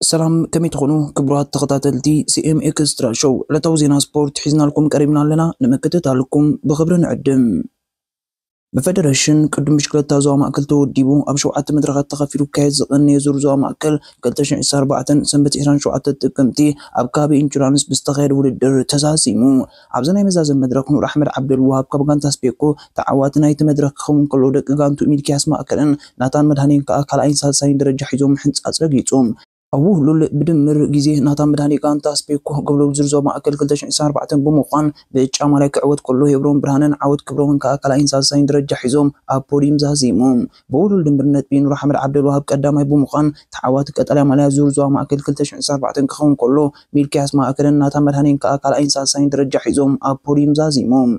ሰላም፣ ከመይ ትኾኑ ክቡራት ተኸታተልቲ ሲ ኤም ኤክስትራ ሾው? ዕለታዊ ዜና ስፖርት ሒዝናልኩም ቀሪብና ኣለና፣ ንምክትታልኩም ብኽብሪ ንዕድም። ብፌደሬሽን ቅዱም ብሽክለታ ዞባ ማእከል ተወዲቡ ኣብ ሸውዓተ መድረኻት ተኸፊሉ ክካየድ ዝቐነየ ዙር ዞባ ማእከል ክልተ ሽሕን ዕስራን ኣርባዕተን ሰንበት ዕስራን ሸውዓተን ጥቅምቲ ኣብ ከባቢ ኢንሹራንስ ብዝተኻየደ ውድድር ተዛዚሙ። ኣብዚ ናይ መዛዘም መድረኽ ኑር ኣሕመድ ዓብደልዋሃብ ካብ ጋንታ ስፔኮ ተዓዋቲ ናይቲ መድረኽ ክኸውን ከሎ፣ ደቂ ጋንቱ ሚልኪያስ ማእከልን ናታን መድሃኔን ከኣ ካልኣይን ሳልሳይን ደረጃ ሒዞም ሕንጻጽ ረጊጾም። ኣብ ውህሉል ብድምር ግዜ ናታን መድሃኔ ጋንታ ስፔኮ ጎብለል ዙር ዞባ ማእከል ክልተ ሽሕን ዕስራን ኣርባዕተን ብምዃን ብጫ ማልያ ክዕወት ከሎ፣ ሄብሮን ብርሃነን ዓወት ክብሮምን ከኣ ካልኣይን ሳልሳይን ደረጃ ሒዞም ኣብ ፖዲዩም ዛዚሞም። ብውህሉል ድምር ነጥቢ ኑር ኣሕመድ ዓብደልዋሃብ ቀዳማይ ብምዃን ተዓዋቲ ቀጠልያ ማልያ ዙር ዞባ ማእከል ክልተ ሽሕን ዕስራን ኣርባዕተን ክኸውን ከሎ፣ ሚልኪያስ ማእከልን ናታን መድሃኔን ከኣ ካልኣይን ሳልሳይን ደረጃ ሒዞም ኣብ ፖዲዩም ዛዚሞም።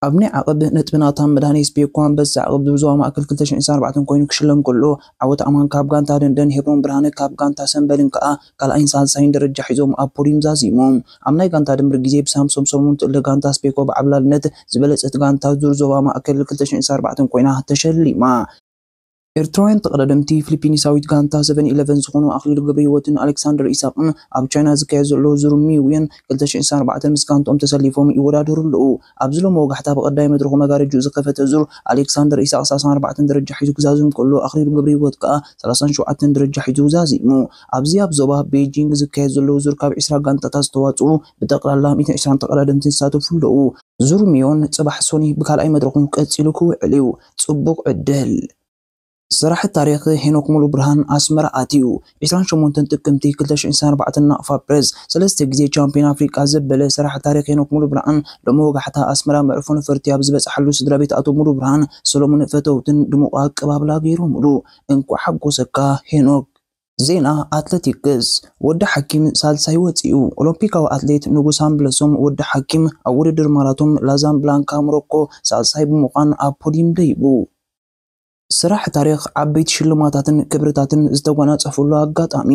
ኣብ ናይ ዓቐብ ነጥቢ ናታን መድሃኔ ስፔኮ ኣንበሳ ዓቐብ ዞባ ማእከል ክልተ ሽሕን ዕስራን ኣርባዕተን ኮይኑ ክሽለም ከሎ፣ ዓወት ኣማን ካብ ጋንታ ደንደን፣ ሄብሮን ብርሃነ ካብ ጋንታ ሰምበልን ከኣ ካልኣይን ሳልሳይን ደረጃ ሒዞም ኣብ ፖዲዩም ዛዚሞም። ኣብ ናይ ጋንታ ድምር ግዜ ብሳምሶም ሰሎሞን ትእለ ጋንታ ስፔኮ ብዓብላልነት ዝበለጸት ጋንታ ዙር ዞባ ማእከል ክልተ ሽሕን ዕስራን ኣርባዕተን ኮይና ተሸሊማ። ኤርትራውያን ተቐዳደምቲ ፊሊፒኒሳዊት ጋንታ ሰቨን ኢለቨን ዝኾኑ ኣኽሊሉ ገብረህይወትን ኣሌክሳንደር ኢሳቕን ኣብ ቻይና ዝካየድ ዘሎ ዙር ሚውየን ክልተ ሽሕን ዕስራን ኣርባዕተን ምስ ጋንትኦም ተሰሊፎም ይወዳደሩ ኣለዉ። ኣብዚ ሎሚ ወጋሕታ ብቐዳይ መድረኹ መጋረጅኡ ዝኸፈተ ዙር ኣሌክሳንደር ኢሳቕ ሰላሳን ኣርባዕተን ደረጃ ሒዙ ክዛዝም ከሎ፣ ኣኽሊሉ ገብረህይወት ከኣ ሰላሳን ሸውዓተን ደረጃ ሒዙ ዛዚሙ። ኣብዚ ኣብ ዞባ ቤጂንግ ዝካየድ ዘሎ ዙር ካብ ዕስራ ጋንታታት ዝተዋጽኡ ብጠቕላላ ሚእትን ዕስራን ተቐዳደምቲ ዝሳተፉ ኣለዉ። ዙር ሚዮን ጽባሕ ሶኒ ብካልኣይ መድረኹ ቀጺሉ ክውዕል እዩ። ጽቡቕ ዕድል። ሰራሒ ታሪኽ ሄኖክ ሙሉ ብርሃን ኣስመራ ኣትዩ። ዕስራን ሸሞንተን ጥቅምቲ ክልተ ሽሕን ዕስራን ኣርባዕተን ናቕፋ ፕሬስ ሰለስተ ግዜ ቻምፒዮን ኣፍሪቃ ዘበለ ሰራሒ ታሪኽ ሄኖክ ሙሉ ብርሃን ሎሚ ወጋሕታ ኣስመራ መዕርፎ ነፈርቲ ኣብ ዝበጽሓሉ፣ ስድራ ቤት ኣቶ ሙሉ ብርሃን፣ ሰሎሙን፣ ፈተውትን ድሙቕ ኣቀባብላ ገይሮምሉ። እንኳዕ ሓጎሰካ ሄኖክ። ዜና ኣትሌቲክስ። ወዲ ሓኪም ሳልሳይ ወጺኡ። ኦሎምፒካዊ ኣትሌት ንጉስ ኣምብለሶም ወዲ ሓኪም ኣብ ውድድር ማራቶን ላዛን ብላንካ ሞሮኮ ሳልሳይ ብምዃን ኣብ ፖዲየም ደይቡ። ስራሕ ታሪኽ፣ ዓበይቲ ሽልማታትን ክብርታትን ዝተጎናጸፈሉ ኣጋጣሚ።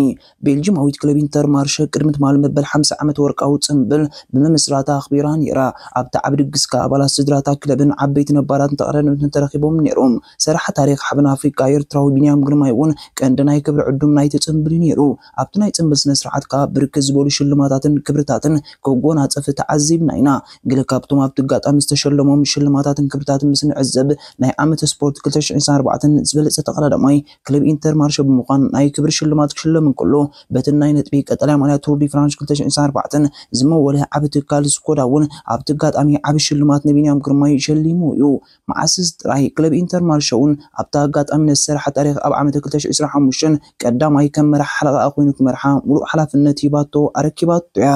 ቤልጂማዊት ክለብ ኢንተርማርሸ ቅድሚ ትማሊ መበል ሓምሳ ዓመት ወርቃዊ ጽምብል ብምምስራታ ኣኽቢራ ነይራ። ኣብቲ ዓቢ ድግስ ከኣ ኣባላት ስድራታ ክለብን ዓበይቲ ነባራት ተቐዳደምትን ተረኺቦም ነይሮም። ሰራሕ ታሪኽ ሓበን ኣፍሪቃ ኤርትራዊ ቢንያም ግርማይ እውን ቀንዲ ናይ ክብሪ ዕዱም ናይቲ ጽምብል ነይሩ። ኣብቲ ናይ ጽምብል ስነ ስርዓት ከኣ ብርክት ዝበሉ ሽልማታትን ክብርታትን ክጎናጸፍ ተዓዚብና ኢና። ገለ ካብቶም ኣብቲ ኣጋጣሚ ዝተሸለሞም ሽልማታትን ክብርታትን ምስ ንዕዘብ፣ ናይ ዓመት ስፖርት ክልተ ሽሕን ዕስራን ኣርባዕተን ዝበለጸ ተቐዳዳማይ ክለብ ኢንተርማርሸ ብምዃን ናይ ክብሪ ሽልማት ክሽለም እንከሎ፣ በቲ ናይ ነጥቢ ቀጠልያ ማልያ ቱር ዲ ፍራንስ ክልተ ሽሕን ዕስራን ኣርባዕተን ዝመወለ ዓቢ ትካል ስኮዳ እውን ኣብቲ ኣጋጣሚ ዓቢ ሽልማት ንቢንያም ግርማይ ሸሊሙ እዩ። መዓስ ጥራይ ክለብ ኢንተርማርሸ እውን ኣብቲ ኣጋጣሚ ነቲ ሰራሕ ታሪኽ ኣብ ዓመት ክልተ ሽሕን ዕስራን ሓሙሽተን ቀዳማይ ከም መራሕ ሓለቓ ኮይኑ ክመርሓ ምሉእ ሓላፍነት ሂባቶ ኣረኪባቶ እያ።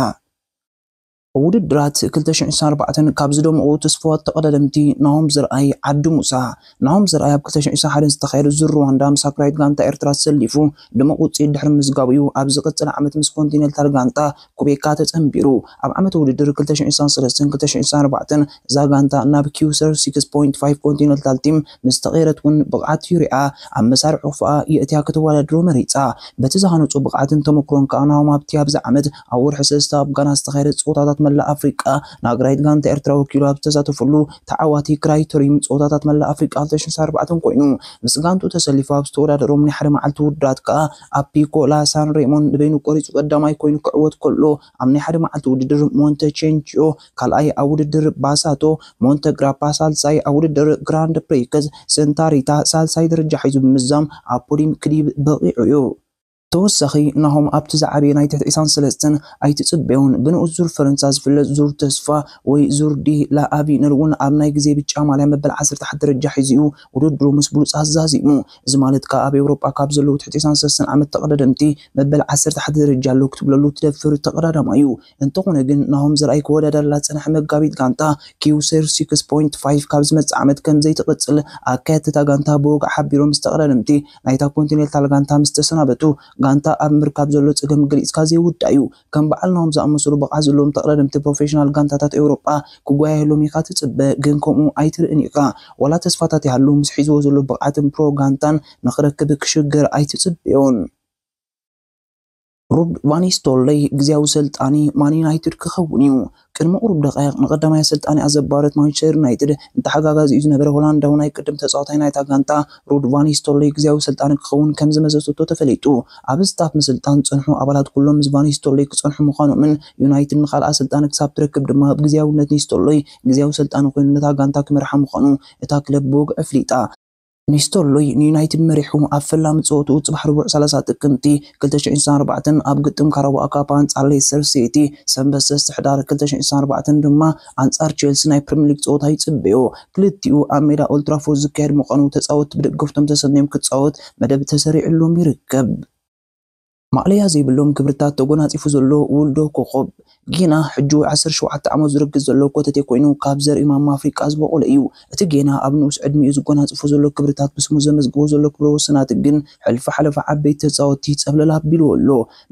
ውድድራት ክልተ ሽሕን ዕስራን ኣርባዕተን ካብ ዝደመቑ ተስፋዋት ተቐዳደምቲ ናሆም ዘርኣይ ዓዲ ሙሳ። ናሆም ዘርኣይ ኣብ ክልተ ሽሕን ዕስራን ሓደን ዝተኻየደ ዙር ሩዋንዳ ምስ ኣክራይት ጋንታ ኤርትራ ተሰሊፉ ድሙቕ ውጽኢት ድሕሪ ምዝጋቡ እዩ ኣብ ዝቕጽል ዓመት ምስ ኮንቲኔንታል ጋንታ ኩቤካ ተጸንቢሩ። ኣብ ዓመት ውድድር ክልተ ሽሕን ዕስራን ሰለስተን ክልተ ሽሕን ዕስራን ኣርባዕተን እዛ ጋንታ ናብ ኪውሰር ሲክስ ፖይንት ፋይቭ ኮንቲኔንታል ቲም ምስ ተቐየረት እውን ብቕዓት ዩሪኣ ኣብ መሳርሒ ክፉኣ የእትያ ክትወዳድሮ መሪጻ። በቲ ዝሃነጾ ብቕዓትን ተመክሮን ከኣ ናሆም ኣብቲ ኣብዚ ዓመት ኣብ ወርሒ ሰለስተ ኣብ ጋና ዝተኻየደ ጸወታታት መላእ ኣፍሪቃ ንኣክራይት ጋንታ ኤርትራ ወኪሉ ኣብ ዝተሳተፈሉ ተዓዋቲ ክራይተሪም ጸወታታት መላእ ኣፍሪቃ ክልተ ሽሕን ዕስራን ኣርባዕተን ኮይኑ ምስ ጋንቱ ተሰሊፉ ኣብ ዝተወዳደሮም ናይ ሓደ መዓልቲ ውድድራት ከኣ ኣብ ፒኮ ላ ሳን ሬሞን ንበይኑ ቆሪጹ ቀዳማይ ኮይኑ ክዕወት ከሎ፣ ኣብ ናይ ሓደ መዓልቲ ውድድር ሞንተ ቼንቺዮ ካልኣይ፣ ኣብ ውድድር ባሳቶ ሞንተ ግራፓ ሳልሳይ፣ ኣብ ውድድር ግራንድ ፕሪክስ ሰንታ ሪታ ሳልሳይ ደረጃ ሒዙ ብምዛም ኣብ ፖዲም ክድይብ በቒዑ እዩ። ተወሳኺ ናሆም ኣብቲ ዝዓበየ ናይ ትሕቲ ዕስራን ሰለስተን ኣይትጽበዮን። ብንኡስ ዙር ፈረንሳ ዝፍለጥ ዙር ተስፋ ወይ ዙር ዲ ላ ኣቪነል እውን ኣብ ናይ ግዜ ብጫ ማልያ መበል ዓሰርተ ሓደ ደረጃ ሒዙ እዩ ውድድሩ ምስ ብሉጻት ዛዚሙ። እዚ ማለት ከኣ ኣብ ኤውሮጳ ካብ ዘለዉ ትሕቲ ዕስራን ሰለስተን ዓመት ተቐዳደምቲ መበል ዓሰርተ ሓደ ደረጃ ኣሎ ክትብለሉ ትደፍር ተቐዳዳማይ እዩ። እንተኾነ ግን ናሆም ዘርኣይ ክወዳደር ላጸንሐ መጋቢት ጋንታ ኪውሰር ሲክስ ፖይንት ፋይቭ ካብ ዝመጽእ ዓመት ከም ዘይትቕጽል ኣካየድቲ እታ ጋንታ ብወግዒ ሓቢሮም ምስ ተቐዳደምቲ ናይታ ኮንቲኔንታል ጋንታ ምስ ተሰናበቱ፣ ጋንታ ኣብ ምርካብ ዘሎ ጸገም ገሊጽካ ዘይውዳእ እዩ። ከም በዓል ናሆም ዝኣመሰሉ ብቕዓት ዘለዎም ተቐዳደምቲ ፕሮፌሽናል ጋንታታት ኤውሮጳ ክጓየየሎም ኢኻ ትጽበ፣ ግን ከምኡ ኣይትርእን ኢኻ። ዋላ ተስፋታት ይሃሉ፣ ምስ ሒዝዎ ዘሎ ብቕዓትን ፕሮ ጋንታን ንኽረክብ ክሽገር ኣይትጽበዮን። ሩድ ቫን ኒስተልሮይ ግዜያዊ ሰልጣኒ ማን ዩናይትድ ክኸውን እዩ። ቅድሚ ቁሩብ ደቃይቕ ንቀዳማይ ኣሰልጣኒ ኣዘባረት ማንቸስተር ዩናይትድ ንተሓጋጋዚኡ ዝነበረ ሆላንዳዊ ናይ ቅድም ተጻዋታይ ናይታ ጋንታ ሩድ ቫን ኒስተልሮይ ግዜያዊ ሰልጣኒ ክኸውን ከም ዝመዘዘቶ ተፈሊጡ። ኣብ ስታፍ ምስልጣን ዝጸንሑ ኣባላት ኩሎም ምስ ቫን ኒስተልሮይ ክጸንሑ ምዃኖምን ዩናይትድ ንኻልእ ኣሰልጣኒ ክሳብ ትረክብ ድማ ብግዜያውነት ኒስተልሮይ ግዜያዊ ሰልጣኒ ኮይኑ ነታ ጋንታ ክመርሓ ምዃኑ እታ ክለብ ብወግዒ ኣፍሊጣ። ኒስተልሮይ ንዩናይትድ መሪሑ ኣብ ፈላሚ ጸወትኡ ጽባሕ ረቡዕ ሰላሳ ጥቅምቲ ክልተ ሽሕን ዕስራን ኣርባዕተን ኣብ ግጥም ካራባኦ ካፕ ኣንጻር ሌስተር ሲቲ፣ ሰንበት ሰለስተ ሕዳር ክልተ ሽሕን ዕስራን ኣርባዕተን ድማ ኣንጻር ቼልሲ ናይ ፕሪምየር ሊግ ጸወታ ይጽበዮ። ክልቲኡ ኣብ ሜዳ ኦልትራፎርድ ዝካየድ ምዃኑ ተጻወትቲ ብደገፍቶም ተሰንዮም ክጻወት መደብ ተሰሪዕሎም ይርከብ። ማእለያ ዘይብሎም ክብርታት ተጎናጺፉ ዘሎ ውልዶ ኮኾብ ጌና ሕጂ ዓሰርተ ሸውዓተ ዓመት ዝርግጽ ዘሎ ኮተቴ ኮይኑ ካብ ዘርኢ ማማ ኣፍሪቃ ዝበቆለ እዩ። እቲ ጌና ኣብ ንኡስ ዕድሚኡ ዝጎናጽፎ ዘሎ ክብርታት ብስሙ ዘመዝግቦ ዘሎ ክብረ ወሰናት ግን ሕልፊ ሓለፋ ዓበይቲ ተጻወትቲ ጸብለል ኣቢልዎ ኣሎ።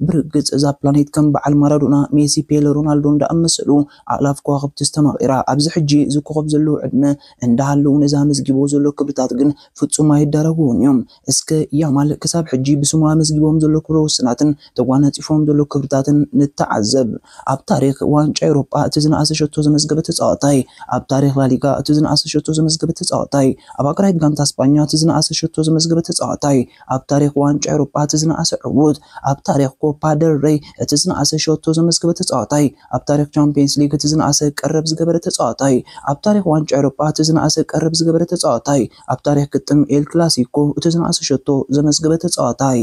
ብርግጽ እዛ ፕላኔት ከም በዓል ማራዶና፣ ሜሲ፣ ፔለ፣ ሮናልዶን ደኣመሰሉ ኣእላፍ ከዋኽብቲ ዝተማቒራ ኣብዚ ሕጂ እዚ ኮኾብ ዘለዎ ዕድመ እንዳሃለዉ ነዚ ኣመዝጊብዎ ዘሎ ክብርታት ግን ፍጹም ኣይዳረግዎን እዮም። እስከ ያማል ክሳብ ሕጂ ብስሙ ኣመዝጊቦም ዘሎ ክብረ ወሰናትን ተጓናጺፎም ዘሎ ክብርታትን ንተዓዘብ። ኣብ ታሪኽ ዋንጫ ኤውሮጳ እቲ ዝነኣሰ ሸቶ ዘመዝገበ ተጻዋታይ፣ ኣብ ታሪኽ ላሊጋ እቲ ዝነኣሰ ሸቶ ዘመዝገበ ተጻዋታይ፣ ኣብ ኣቅራይት ጋንታ ስጳኛ እቲ ዝነኣሰ ሸቶ ዘመዝገበ ተጻዋታይ፣ ኣብ ታሪኽ ዋንጫ ኤውሮጳ እቲ ዝነኣሰ ዕውት፣ ኣብ ታሪኽ ኮፓ ደል ሬይ እቲ ዝነኣሰ ሸቶ ዘመዝገበ ተጻዋታይ፣ ኣብ ታሪኽ ቻምፒየንስ ሊግ እቲ ዝነኣሰ ቀረብ ዝገበረ ተጻዋታይ፣ ኣብ ታሪኽ ዋንጫ ኤውሮጳ እቲ ዝነኣሰ ቀረብ ዝገበረ ተጻዋታይ፣ ኣብ ታሪኽ ግጥም ኤል ክላሲኮ እቲ ዝነኣሰ ሸቶ ዘመዝገበ ተጻዋታይ።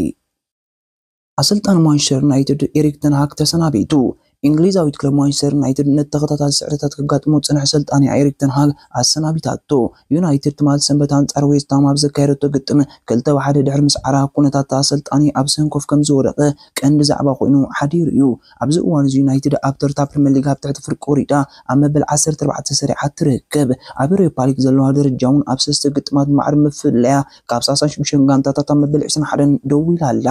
ኣሰልጣኒ ማንቸስተር ዩናይትድ ኤሪክ ተን ሃግ ተሰናቢቱ። እንግሊዛዊት ክለብ ማንቸስተር ዩናይትድ ነቲ ተኸታታሊ ስዕረታት ከጋጥሞ ዝጸንሐ ኣሰልጣኒኣ ኤሪክ ተን ሃግ ኣሰናቢታቶ። ዩናይትድ ትማል ሰንበት ኣንጻር ዌስት ሃም ኣብ ዘካየደቶ ግጥም ክልተ ብሓደ ድሕሪ ምስዓራ፣ ኩነታት ኣሰልጣኒ ኣብ ሰንኮፍ ከም ዝወደቐ ቀንዲ ዛዕባ ኮይኑ ሓዲሩ እዩ። ኣብዚ እዋን እዚ ዩናይትድ ኣብ ተርታ ፕሪምየር ሊግ ኣብ ትሕቲ ፍርቂ ወሪዳ ኣብ መበል ዓሰርተ ኣርባዕተ ሰሪዓ ትርከብ። ኣብ ኤውሮፓ ሊግ ዘለዋ ደረጃ እውን ኣብ ሰለስተ ግጥማት ብማዕረ ምፍለያ ካብ ሰላሳን ሽዱሽተን ጋንታታት ኣብ መበል ዕስራን ሓደን ደው ኢላ ኣላ።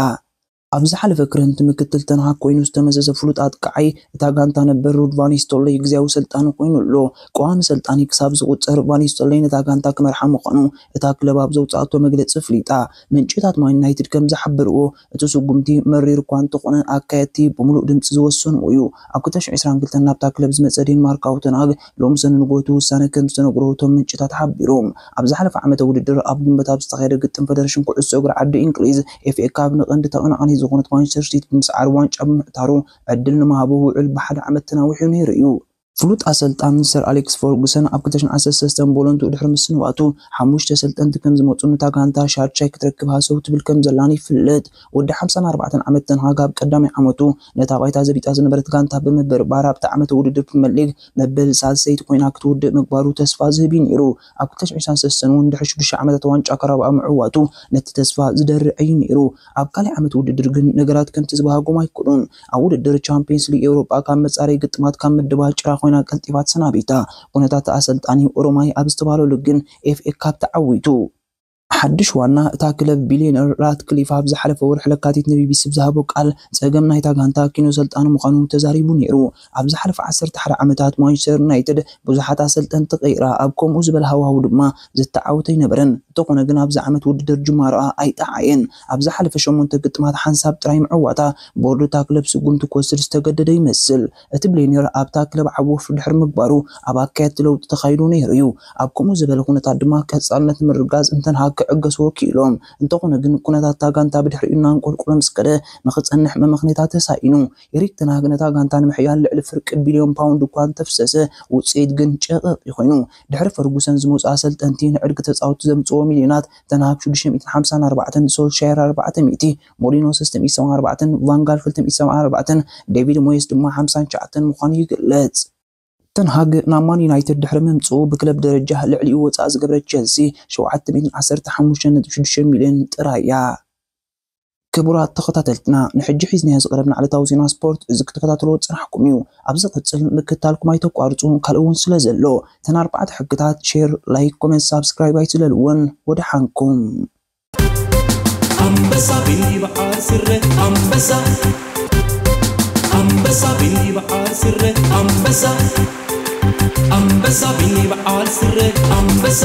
ኣብ ዝሓለፈ ክረምቲ ምክትል ተን ሃግ ኮይኑ ዝተመዘዘ ፍሉጥ ኣጥቃዓይ እታ ጋንታ ነበር ሩድ ቫን ኒስተልሮይ ግዜያዊ ሰልጣኒ ኮይኑ ኣሎ። ቀዋሚ ሰልጣኒ ክሳብ ዝቑጸር ቫን ኒስተልሮይ ነታ ጋንታ ክመርሓ ምዃኑ እታ ክለብ ኣብ ዘውጽኣቶ መግለጺ ኣፍሊጣ። ምንጭታት ማን ዩናይትድ ከም ዝሓበርዎ እቲ ስጉምቲ መሪር እኳ እንተኾነ ኣካየድቲ ብምሉእ ድምጺ ዝወሰንዎ እዩ። ኣብ ክልተ ሽሕን ዕስራን ክልተን ናብታ ክለብ ዝመጸ ዴንማርካዊ ተን ሃግ ሎምሰን ንግሆ እቲ ውሳነ ከም ዝተነግሮ እቶም ምንጭታት ሓቢሮም። ኣብ ዝሓለፈ ዓመተ ውድድር ኣብ ግንቦት ኣብ ዝተኻየደ ግጥም ፈደረሽን ኩዕሶ እግሪ ዓዲ እንግሊዝ ኤፍ ኤ ካፕ ንቐንዲ ተቐናቓኒ ዝኾነት ማንቸስተር ሲቲ ብምስዓር ዋንጫ ብምዕታሩ ዕድል ንምሃቡ ውዕል ብሓደ ዓመት ተናዊሑ ነይሩ እዩ። ፍሉጥ ኣሰልጣን ሰር ኣሌክስ ፈርጉሰን ኣብ ክልተ ሽሕን ዓሰርተ ሰለስተን ቦለንትኡ ድሕሪ ምስንባቱ ሓሙሽተ ኣሰልጠንቲ ከም ዝመጹ ነታ ጋንታ ሻድሻይ ክትረክብ ሃሰው ትብል ከም ዘላን ይፍለጥ። ወዲ ሓምሳን ኣርባዕተን ዓመት ተን ሃግ ኣብ ቀዳማይ ዓመቱ ነታ ባይታ ዘቢጣ ዝነበረት ጋንታ ብምብርባር ኣብቲ ዓመተ ውድድር ፕሪምየር ሊግ መበል ሳልሰይቲ ኮይና ክትውድእ ምግባሩ ተስፋ ዝህብ እዩ ነይሩ። ኣብ ክልተ ሽሕን ዕስራን ሰለስተን እውን ድሕሪ ሽዱሽተ ዓመታት ዋንጫ ካራባኦ ምዕዋቱ ነቲ ተስፋ ዝደርዕ እዩ ነይሩ። ኣብ ካልእ ዓመት ውድድር ግን ነገራት ከምቲ ዝበሃጎም ኣይኮኑን። ኣብ ውድድር ቻምፒየንስ ሊግ ኤውሮጳ ካብ መጻረይ ግጥማት ካብ ምድባ ጭራ ኮይና ቀልጢፋ ተሰናቢታ። ኩነታት ኣሰልጣኒ ኦሮማይ ኣብ ዝተባህለሉ ግን ኤፍ ኤ ካፕ ተዓዊቱ። ሓድሽ ዋና እታ ክለብ ቢልዮነር ራትክሊፍ ኣብ ዝሓለፈ ወርሒ ለካቲት ንቢቢሲ ብዝሃቦ ቃል፣ ጸገም ናይታ ጋንታ ኪኖ ሰልጣኒ ምዃኑ ተዛሪቡ ነይሩ። ኣብ ዝሓለፈ ዓሰርተ ሓደ ዓመታት ማንቸስተር ዩናይትድ ብዙሓት ኣሰልጠንቲ ቀይራ፣ ኣብ ከምኡ ዝበለ ሃዋህው ድማ ዝተዓወተ ኣይነበረን። እንተኾነ ግን ኣብዚ ዓመት ውድድር ጅማሮኣ ኣይጠዓየን። ኣብ ዝሓለፈ ሸሞንተ ግጥማት ሓንሳብ ጥራይ ምዕዋታ፣ ቦርድ እታ ክለብ ስጉምቲ ክወስድ ዝተገደደ ይመስል። እቲ ቢልዮነር ኣብታ ክለብ ዓቢ ወፍሪ ድሕሪ ምግባሩ፣ ኣብ ኣካየድቲ ለውጢ ተኻይዱ ነይሩ እዩ። ኣብ ከምኡ ዝበለ ኩነታት ድማ ቀጻልነት ምርግጋጽ ንተን ሃግ ክዕገስዎ ክኢሎም። እንተኾነ ግን ኩነታት እታ ጋንታ ብድሕሪኡ እናንቆልቆለ ምስ ከደ ንኽጸንሕ መመኽነይታ ተሳኢኑ። ኤሪክ ተን ሃግ ነታ ጋንታ ንምሕያል ልዕሊ ፍርቂ ቢልዮን ፓውንድ እኳ እንተፍሰሰ፣ ውጽኢት ግን ጨቐቕ እዩ ኮይኑ። ድሕሪ ፈርጉሰን ዝመጹ ኣሰልጠንቲ ንዕድጊ ተጻወትቲ ዘምጽእዎ ሚልዮናት፣ ተን ሃግ ሽዱሽተ ሚእትን ሓምሳን ኣርባዕተን፣ ሶልሻየር ኣርባዕተ ሚእቲ፣ ሞሪኖ ሰለስተ ሚእትን ሰብዓን ኣርባዕተን፣ ቫንጋል ክልተ ሚእትን ሰብዓን ኣርባዕተን፣ ዴቪድ ሞየስ ድማ ሓምሳን ትሽዓተን ምዃኑ ይግለጽ። ተን ሃግ ናብ ማን ዩናይትድ ድሕሪ ምምጽኡ ብክለብ ደረጃ ልዕሊኡ ወጻኢ ዝገብረ ቸልሲ ሸውዓተ ሚእትን ዓሰርተ ሓሙሽተ ነጥቢ ሽዱሽተ ሚልዮን ጥራይ እያ። ክቡራት ተኸታተልትና፣ ንሕጂ ሒዝናዮ ዝቐረብና ዕለታዊ ዜና ስፖርት እዚ ክትከታተልዎ ዝጸናሕኩም እዩ። ኣብ ዝቕጽል ምክትታልኩም ኣይተቋርጹ፣ ካልእ እውን ስለ ዘሎ። እተን ኣርባዕተ ሕግታት፣ ሼር፣ ላይክ፣ ኮመንት፣ ሳብስክራይብ ኣይትለልወን። ወደሓንኩም። ኣንበሳ ቢኒ በዓል ስረ ኣንበሳ ኣንበሳ ቢኒ በዓል ስረ ኣንበሳ ኣንበሳ ቢኒ በዓል ስረ ኣንበሳ